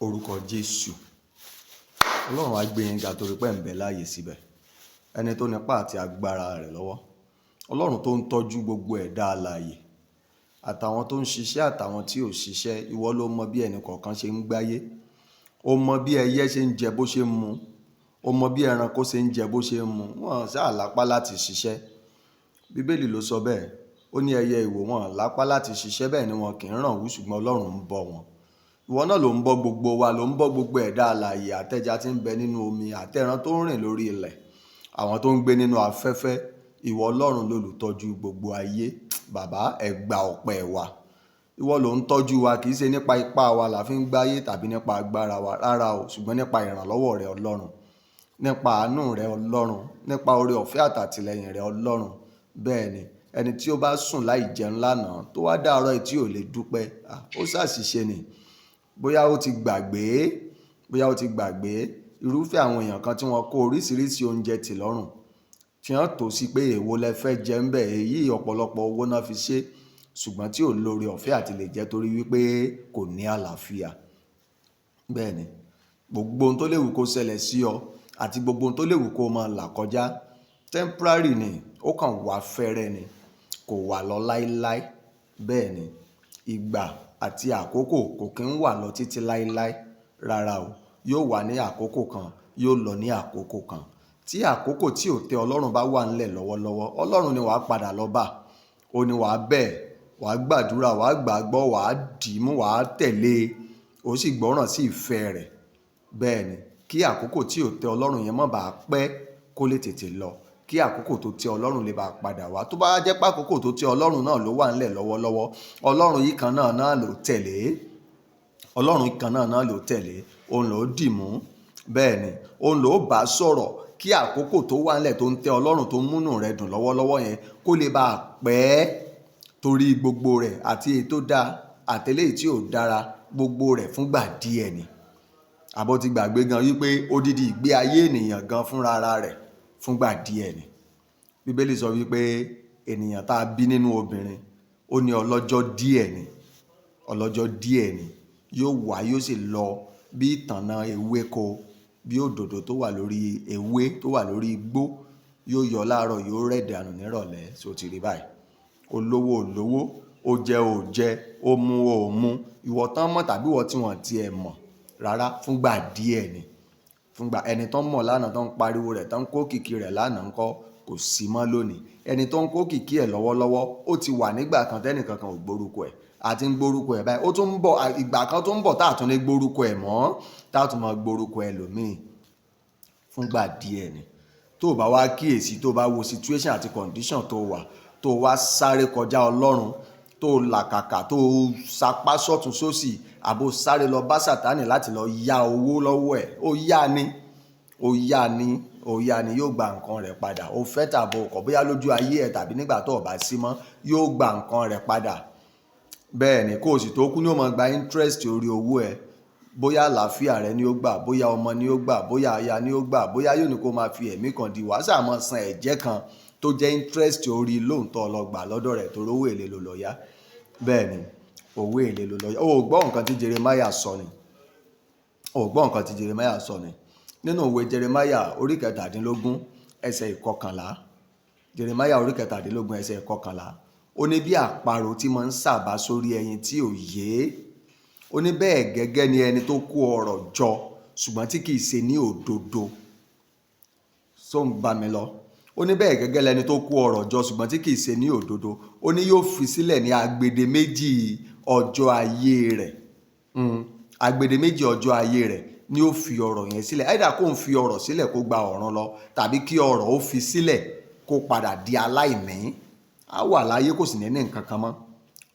Orúkọ Jésù. Ọlọ́run á gbé yín ga torí pé ẹ̀ ń bẹ láàyè síbẹ̀. Ẹni tó nípa àti agbára rẹ̀ lọ́wọ́. Ọlọ́run tó ń tọ́jú gbogbo ẹ̀dá alààyè. Àtàwọn tó ń ṣiṣẹ́ àtàwọn tí ò ṣiṣẹ́, ìwọ ló mọ bí ẹnì kọ̀ọ̀kan ṣe ń gbáyé. O mọ bí ẹyẹ ṣe ń jẹ bó ṣe ń mu. O mọ bí ẹranko ṣe ń jẹ bó ṣe ń mu. Wọ́n ṣáà lápá láti ṣiṣẹ́. Bíbélì ló sọ bẹ́ẹ̀. Ó ní ẹyẹ ìwò wọn lápá láti ṣiṣẹ́, bẹ́ẹ̀ ni wọn kì í rànwú, ṣùgbọ́n Ọlọ́run ń bọ́ wọn. Ìwọ náà ló ń bọ́ gbogbo wa, ló ń bọ́ gbogbo ẹ̀dá alààyè, àtẹja tí ń bẹ nínú omi, àtẹran tó ń rìn lórí ilẹ̀, àwọn tó ń gbé nínú afẹ́fẹ́. Ìwọ Ọlọ́run lolùtọ́jú gbogbo ayé. Bàbá, ẹ gba ọpẹ́ wa. Ìwọ ló ń tọ́jú wa, kì í ṣe nípa ipá wa la fi ń gbáyé tàbí nípa agbára wa rárá o, ṣùgbọ́n nípa ìrànlọ́wọ́ rẹ Ọlọ́run, nípa àánú rẹ Ọlọ́run, nípa oore ọ̀fẹ́ àtàtìlẹ́yìn rẹ Ọlọ́run. Bẹ́ẹ̀ ni, ẹni tí ó bá sùn láì jẹun lánàá tó wá dàárọ̀ yìí tí ò lè dúpẹ́, ó ṣàṣìṣe ni. Bóyá ó ti gbàgbé, bóyá ó ti gbàgbé irúfẹ́ àwọn èèyàn kan tí wọ́n kó oríṣiríṣi oúnjẹ tì lọ́rùn, tí wọ́n tò sí pé èwo lẹ fẹ́ jẹ ń bẹ̀, èyí ọ̀pọ̀lọpọ̀ owó náà fi ṣe, ṣùgbọ́n tí ò lóore ọ̀fẹ́ àti lè jẹ torí wípé kò ní àlàáfíà. Bẹ́ẹ̀ ni, gbogbo ohun tó léwu kó ṣẹlẹ̀ sí ọ àti gbogbo ohun tó léwu kó máa là kọjá, temporary ni, ó kàn wá fẹ́rẹ́ ni, kò wà lọ láíláí. Bẹ́ẹ̀ ni, ìgbà àti àkókò kò kí ń wà lọ títí láíláí rárá o. Yóò wà ní àkókò kan, yóò lọ ní àkókò kan. Tí àkókò tí ò tẹ́ Ọlọ́run bá wà nílẹ̀ lọ́wọ́lọ́wọ́, Ọlọ́run ni wàá padà lọ bá. Ó ní wàá bẹ̀, wàá gbàdúrà, wàá gbàgbọ́, wàá dìímú, wàá tẹ̀lé, ó sì gbọ́ràn sí ìfẹ́ rẹ̀. Bẹ́ẹ̀ ni, kí àkókò tí ò tẹ́ Ọlọ́run yẹn má bàá pẹ́ kó lè tètè lọ. Kí àkókò tó tẹ́ Ọlọ́run lè bá padà wá. Tó bá jẹ́ pé àkókò tó tẹ́ Ọlọ́run náà ló wà nílẹ̀ lọ́wọ́lọ́wọ́, Ọlọ́run yìí kan náà náà ló tẹ̀lé. Ọlọ́run kan náà náà ló tẹ̀lé. Òun ló dìímú. Bẹ́ẹ̀ ni, òun ló bá sọ̀rọ̀ kí àkókò tó wà nílẹ̀ tó ń tẹ́ Ọlọ́run tó ń múnú rẹ̀ dùn lọ́wọ́lọ́wọ́ yẹn kó lè bá pẹ́ torí gbogbo rẹ̀ àti èyí tó dá àtẹlẹ́ tí ò dára, gbogbo rẹ̀ fúngbà díẹ̀ ni. Àbọ̀ ti gbàgbé gan wípé odidi ìgbé ayé ènìyàn gan fúnra ara rẹ̀ fúngbà díẹ̀ ni. Bíbélì sọ wípé ènìyàn tá a bí nínú obìnrin, ó ní ọlọ́jọ́ díẹ̀ ni, ọlọ́jọ́ díẹ̀ ni. Yóò wá, yóò sì lọ bí ìtànná ewéko, bí òdòdó tó wà lórí ewé tó wà lórí igbó, yóò yọ láàárọ̀, yóò rẹ̀ dànù nírọ̀lẹ́. Ṣé o ti rí báyìí? Olówó ò lówó, ó jẹ ò jẹ, ó mu ò mu, ìwọ tán mọ̀ tàbí ìwọ tí wọ́n ti ẹ̀ mọ̀ rárá, fúngbà díẹ̀ ni. Fúngbà ẹni tó ń mọ̀ lánàá tó ń pariwo rẹ̀, tó ń kó kìkì rẹ̀ lánàá ńkọ́ kò sí mọ́ lónìí. Ẹni tó ń kó kìkì ẹ̀ lọ́wọ́lọ́wọ́, ó ti wà nígbà kan tẹ́nìkan kan ò gbórúkọ ẹ̀. A ti ń gbórúkọ ẹ̀ báyìí. Ó tún ń bọ̀, ìgbà kan tó ń bọ̀ táà tún ní gbórúkọ ẹ̀ mọ́, táà tún máa gbórúkọ ẹlòmíì. Fúngbà díẹ̀ ni. Tó bá wá kíyèsi, tó bá wo situation àti condition tó wà, tó wá sáré kọjá Ọlọ́run, tó làkàkà, tó sapá sọ́tún sósì, àbò sáré lọ bá Sátánì láti lọ yá owó lọ́wọ́ ẹ̀. Ó yá ni, ó yá ni, ó yá ni, yóò gba nǹkan rẹ̀ padà. Ó fẹ́ tàbí ó kọ̀, bóyá lójú ayé ẹ tàbí nígbà tó ò bá sí mọ́, yóò gba nǹkan rẹ̀ padà. Bẹ́ẹ̀ ni, kó o sì tó kú ní ó máa gba interest orí owó ẹ. Bóyá àlàáfíà rẹ ni ó gbà, bóyá ọmọ ni ó gbà, bóyá aya ni ó gbà, bóyá yóò ní kó máa fi ẹ̀mí kan di wàá máa san ẹ̀jẹ́ kan tó jẹ́ interest orí loan tó lọ gbà lọ́dọ̀ rẹ̀ torí owó èlé ló lọ yá. Bẹ́ẹ̀ ni, owó èlé ló lọ yá. O ò gbọ́ nǹkan tí Jeremiah sọ ni. O ò gbọ́ nǹkan tí Jeremiah sọ ni. Nínú ìwé Jeremiah orí kẹtàdínlógún ẹsẹ̀ ìkọkànlá. Jeremiah orí kẹtàdínlógún ẹsẹ̀ ìkọkànlá. Ó ní bí àparò tí máa ń sàbá sórí ẹyin tí ò yé. Ó ní bẹ́ẹ̀ gẹ́gẹ́ ni ẹni tó kó ọrọ̀ jọ ṣùgbọ́n tí kì í ṣe ní òdodo. Ṣó ń bá mi lọ? Ó ní bẹ́ẹ̀ gẹ́gẹ́ lẹni tó kó ọrọ̀ jọ ṣùgbọ́n tí kì í ṣe ní òdodo. Ó ní yóò fi sílẹ̀ ní agbede méjì ọjọ́ ayé rẹ̀. Agbede méjì ọjọ́ ayé rẹ̀ ni ó fi ọrọ̀ yẹn sílẹ̀. Either kó ń fi ọrọ̀ sílẹ̀ kó gba ọ̀run lọ tàbí kí ọrọ̀ ó fi sílẹ̀ kó padà di aláìní. A wà láyé kò sì ní ní nǹkan kan mọ́.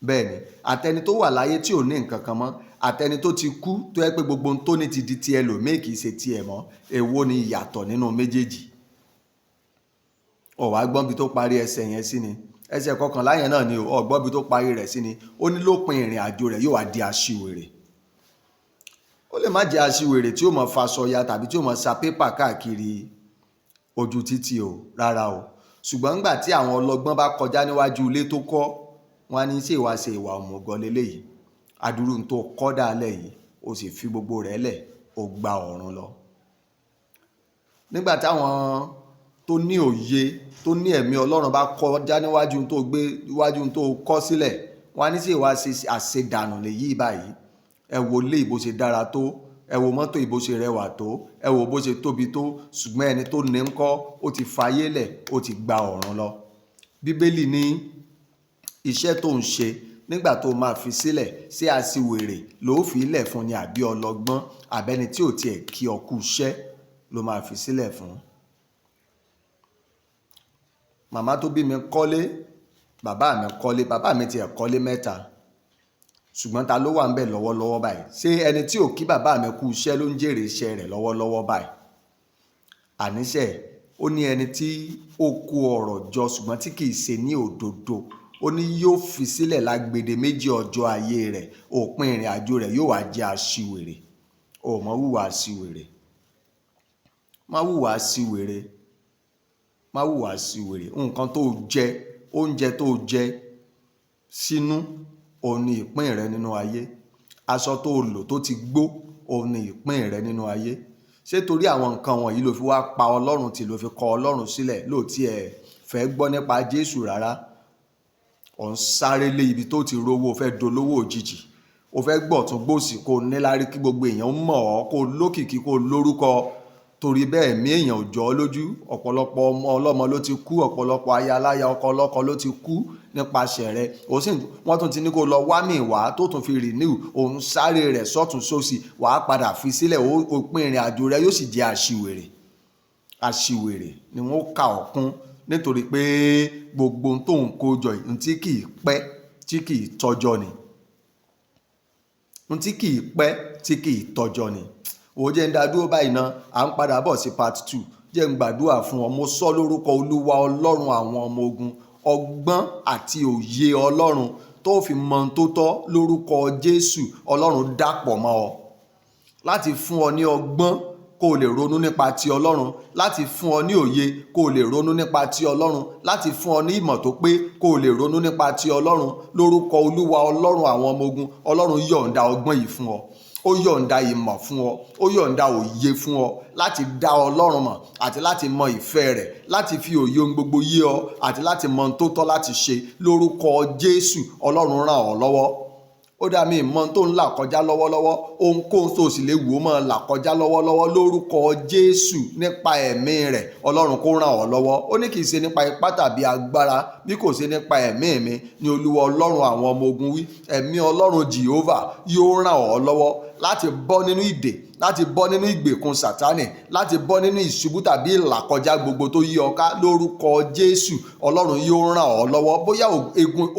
Bẹ́ẹ̀ ni, àtẹni tó wà láyé tí ò ní nǹkan kan mọ́, àtẹni tó ti kú tó jẹ́ pé gbogbo ohun tó ní ti di ti ẹlòmíì kì í ṣe ti ẹ̀ mọ́. Èwo ni ìyàtọ̀ nínú méjèèjì? Ó wá gbọ́n bí tó parí ẹsẹ̀ yẹn sí ni. Ẹsẹ̀ kọkànlá yẹn náà ni o, ó gbọ́ bí tó parí rẹ̀ sí ni. Ó ní lópin ìrìn àjò rẹ̀ yóò wá di aṣiwèrè. Ó lè má jẹ́ aṣiwèrè tí ó máa faṣọ ya tàbí tí ó máa sa pépà káàkiri ojú títì o, rárá o. Ṣùgbọ́n nígbà tí àwọn ọlọ́gbọ́n bá kọjá níwájú ilé tó kọ́, wọ́n á ní ṣé ìwà ṣe ìwà òmùgọ̀ leléyìí. Adúrú tó kọ́ dálẹ̀ yìí, O sì fi gbogbo rẹ̀ lẹ̀, o gba ọ̀run lọ. Nígbà táwọn tó ní òye, tó ní ẹ̀mí Ọlọ́run bá kọjá níwájú tó gbé, níwájú tó kọ́ sílẹ̀, wọ́n á ní sì wá ṣe àṣedànù lèyí báyìí. Ẹ wo ilé bó ṣe dára tó, ẹ wo mọ́tò bó ṣe rẹwà tó, ẹ wo bó ṣe tóbi tó, ṣùgbọ́n ẹni tó ní ń kọ́, ó ti fayé lẹ̀, ó ti gba ọ̀run lọ. Bíbélì ní iṣẹ́ tó ń ṣe nígbà tó máa fi sílẹ̀, ṣé aṣiwèrè ló fi lẹ̀ fún ni àbí ọlọ́gbọ́n, àbẹ́ni tí ò tiẹ̀ kí ọ kú iṣẹ́ ló máa fi sílẹ̀ fún? Màmá tó bí mi kọ́lé, bàbá mi kọ́lé, bàbá mi tiẹ̀ kọ́lé mẹ́ta. Ṣùgbọ́n ta ló wà níbẹ̀ lọ́wọ́lọ́wọ́ báyìí? Ṣé ẹni tí ò kí bàbá mi kú iṣẹ́ ló ń jèrè iṣẹ́ rẹ̀ lọ́wọ́lọ́wọ́ báyìí? Àníṣe, ó ní ẹni tí ó kó ọrọ̀ jọ ṣùgbọ́n tí kì í ṣe ní òdodo, ó ní yóò fi sílẹ̀ lágbede méjì ọjọ́ ayé rẹ̀, òpin ìrìn àjò rẹ̀ yóò wá jẹ́ aṣiwèrè. O ò mọ wùwà aṣiwèrè. Má wùwà aṣiwèrè. Má wùwà aṣiwèrè. Nǹkan tó jẹ, oúnjẹ tó jẹ sínú, òun ni ìpín rẹ nínú ayé. Aṣọ tó lò tó ti gbó, òun ni ìpín rẹ nínú ayé. Ṣé torí àwọn nǹkan wọ̀nyí ló fi wá pa Ọlọ́run tì, ló fi kọ Ọlọ́run sílẹ̀, ló ti ẹ̀ fẹ́ gbọ́ nípa Jésù rárá? Ò ń sáré lé ibi tó ti rówó, o fẹ́ dolówó òjijì. O fẹ́ gbọ̀tún gbòsì kó níláárí kí gbogbo èèyàn mọ̀ ọ́, kó lókìkí, kó lórúkọ. Torí bẹ́ẹ̀ ẹ̀mí èèyàn ò jọ ọ́ lójú. Ọ̀pọ̀lọpọ̀ ọmọ ọlọ́mọ ló ti kú, ọ̀pọ̀lọpọ̀ aya aláya, ọkọ ọlọ́kọ ló ti kú nípasẹ̀ rẹ̀. Ó sì, wọ́n tún ti ní kó lọ wá mì wá tó tún fi renew. Ò ń sáré rẹ̀ sọ́tún sósì, wà á padà fi sílẹ̀, òpin ìrìn àjò rẹ yóò sì jẹ́ aṣiwèrè. Aṣiwèrè ni wọ́n ó kà ọ́ kún nítorí pé gbogbo ohun tó ń kó jọ yìí, ohun tí kì í pẹ́, tí kì í tọ́jọ́ ni. Ohun tí kì í pẹ́, tí kì í tọ́jọ́ ni. Ó jẹ́ ń dá dúró báyìí ná, à ń padà bọ̀ sí part 2. Jẹ́ ń gbàdúrà fún ọ. Mo sọ lórúkọ Olúwa Ọlọ́run àwọn ọmọ ogun, ọgbọ́n àti òye Ọlọ́run tó fi mọ ohun tó tọ́ lórúkọ Jésù, Ọlọ́run dàpọ̀ mọ́ ọ. Láti fún ọ ní ọgbọ́n kó lè ronú nípa ti Ọlọ́run, láti fún ọ ní òye kó lè ronú nípa ti Ọlọ́run, láti fún ọ ní ìmọ̀ tó pé kó lè ronú nípa ti Ọlọ́run lórúkọ Olúwa Ọlọ́run àwọn ọmọ ogun. Ọlọ́run yọ̀ǹda ọgbọ́n yìí fún ọ. Ó yọ̀ǹda ìmọ̀ fún ọ, ó yọ̀ǹda òye fún ọ láti dá Ọlọ́run mọ̀ àti láti mọ ìfẹ́ rẹ̀, láti fi òye ohun gbogbo yé ọ àti láti mọ ohun tó tọ́ láti ṣe lórúkọ Jésù. Ọlọ́run ràn ọ́ lọ́wọ́. Ó dá mi mọ̀ ohun tó ń là kọjá lọ́wọ́lọ́wọ́, ohunkóhun tó sì lè wù ó máa là kọjá lọ́wọ́lọ́wọ́ lórúkọ Jésù nípa ẹ̀mí rẹ̀. Ọlọ́run kó ràn ọ́ lọ́wọ́. Ó ní kì í ṣe nípa ipá tàbí agbára, bí kò ṣe nípa ẹ̀mí mi ni Olúwa Ọlọ́run àwọn ọmọ ogun wí. Ẹ̀mí Ọlọ́run Jehovah yóò ràn ọ́ lọ́wọ́ láti bọ́ nínú ìdè, láti bọ́ nínú ìgbèkùn Sátánì, láti bọ́ nínú ìṣubú tàbí ìlàkọjá gbogbo tó yí ọ ká lórúkọ Jésù. Ọlọ́run yóò ràn ọ́ lọ́wọ́. Bóyá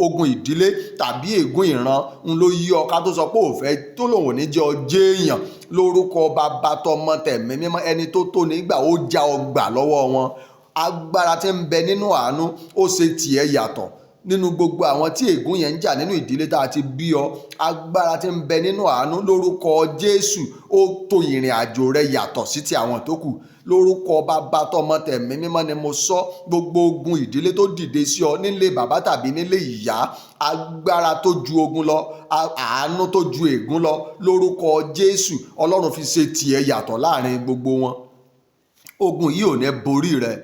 ogun ìdílé tàbí ègún ìran ń ló yí ọ ká tó sọ pé ò fẹ́, tó lòun ò ní jẹ́ ọ jẹ́ èèyàn lórúkọ bàbá tọmọ tẹ̀mí mímọ́, ẹni tó tó nígbà ó já ọ gbà lọ́wọ́ wọn. Agbára tí ń bẹ nínú àánú ó ṣe tìẹ yàtọ̀ nínú gbogbo àwọn tí ègún yẹn ń jà nínú ìdílé tá a ti bí ọ. Agbára tí ń bẹ nínú àánú lórúkọ Jésù ó tò ìrìn àjò rẹ yàtọ̀ sí ti àwọn tó kù. Lórúkọ bàbá tọmọ tẹ̀mí mímọ́ ni mo sọ, gbogbo ogun ìdílé tó dìde sí ọ nílé bàbá tàbí nílé ìyá, agbára tó ju ogun lọ, àánú tó ju ègún lọ lórúkọ Jésù, Ọlọ́run fi ṣe tìẹ yàtọ̀ láàrin gbogbo wọn. Ogun yìí ò ní borí rẹ.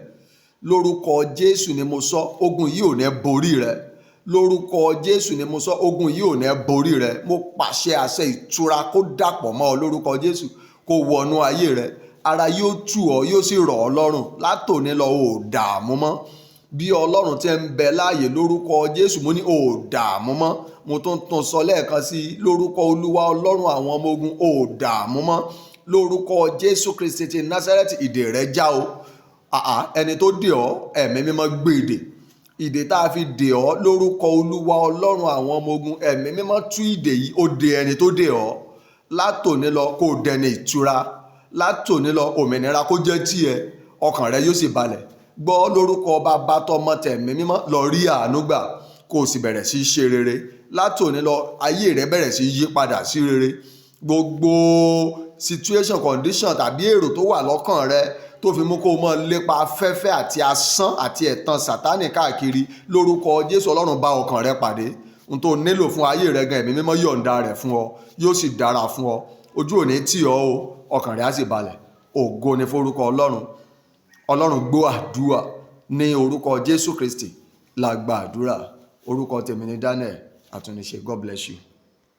Lórúkọ Jésù ni mo sọ, ogun yìí ò ní borí rẹ. Lórúkọ Jésù ni mo sọ, ogun yìí ò ní borí rẹ. Mo pàṣẹ àṣẹ ìtura kó dàpọ̀ mọ́ ọ lórúkọ Jésù, kó wọnú ayé rẹ. Ara yóò tù ọ́, yóò sì rọ̀ ọ́ lọ́rùn. Látòní lọ, ò dààmú mọ́. Bí Ọlọ́run tí ń bẹ láàyè lórúkọ Jésù, mo ní ò dààmú mọ́. Mo tún tún sọ lẹ́ẹ̀kan sí i lórúkọ Olúwa Ọlọ́run àwọn ọmọ ogun, ò dààmú mọ́. Lórúkọ Jésù Kristi ti Násárẹ́tì, ìdè rẹ já o. Àá, ẹni tó dè ọ́, ẹ̀mí mímọ́ gbé ìdè. Ìdè tá a fi dè ọ́ lórúkọ Olúwa Ọlọ́run àwọn ọmọ ogun, ẹ̀mí mímọ́ tú ìdè yìí, ó dè ẹni tó dè ọ́. Látòní lọ, kó dẹni ìtura. Látòní lọ, òmìnira kó jẹ́ tìẹ, ọkàn rẹ yóò sì balẹ̀. Gbọ́ lórúkọ bàbá tọmọ tẹ̀mí mímọ́, lọ rí àánú gbà, kó o sì bẹ̀rẹ̀ sí í ṣe rere. Látòní lọ, ayé rẹ bẹ̀rẹ̀ sí í yí padà sí rere. Gbogbo situation, condition tàbí èrò tó wà lọ́kàn rẹ tó fi mú kó o mọ lépa afẹ́fẹ́ àti asán àti ẹ̀tàn Sátánì káàkiri lórúkọ Jésù, Ọlọ́run bá ọkàn rẹ pàdé. Ohun tó nílò fún ayé rẹ gan, ẹ̀mí mímọ́ yọ̀ǹda rẹ̀ fún ọ, yóò sì dára fún ọ. Ojú ò ní tì ọ́ o, ọkàn rẹ̀ á sì balẹ̀. Ògo ni forúkọ Ọlọ́run. Ọlọ́run gbọ́ àdúrà. Ní orúkọ Jésù Kristi la gba àdúrà. Orúkọ tèmi ni Daniel Àtúnṣe. God bless you.